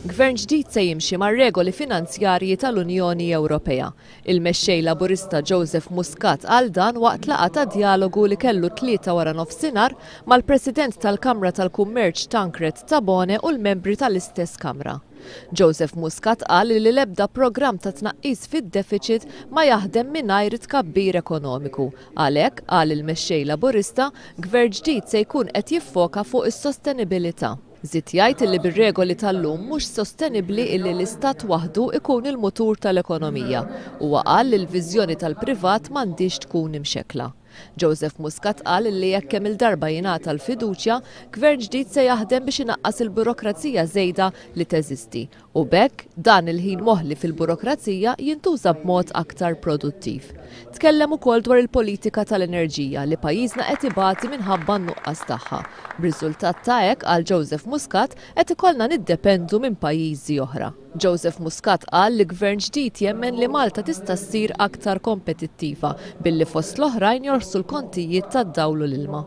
Gvern ġdid se jimxi mar-regoli finanzjarji tal-Unjoni Ewropea. Il-Mexxej Laburista Joseph Muscat qal dan waqt laqgħa ta' djalogu li kellu t-Tlieta waranofsinhar mal-President tal-Kamra tal-Kummerċ Tancred Tabone u l-membri tal-istess Kamra. Joseph Muscat qal li l-ebda programm ta' tnaqqis fid-defiċit ma jaħdem mingħajr it-tkabbir ekonomiku. Għalhekk, qal il-Mexxej Laburista, Gvern ġdid se jkun qed jiffoka fuq is-sostenibilità. Żied jgħid illi bir-regoli tal-lum mhux sostenibbli illi l-istat waħdu ikun il-mutur tal-ekonomija. Huwa qal li l-viżjoni tal-privat m'għandhiex tkun imxekkla. Joseph Muscat qal illi jekk kemm-il darba jingħata l-fiduċja, Gvern ġdid se jaħdem biex inaqqas il-burokrazija żejda li teżisti u b'hekk dan il-ħin moħli fil-burokrazija jintuża b'mod aktar produttiv. Tkellem ukoll dwar il-politika tal-enerġija li pajjiżna qed ibati minħabba n-nuqqas tagħha. B'riżultat ta' hekk, qal Joseph Muscat, qed ikollna niddependu minn pajjiżi oħra. Joseph Muscat qal li Gvern ġdid jemmen li Malta tista' ssir aktar kompetittiva billi fost l-oħrajn jorħsu l-kontijiet tad-dawl u l-ilma.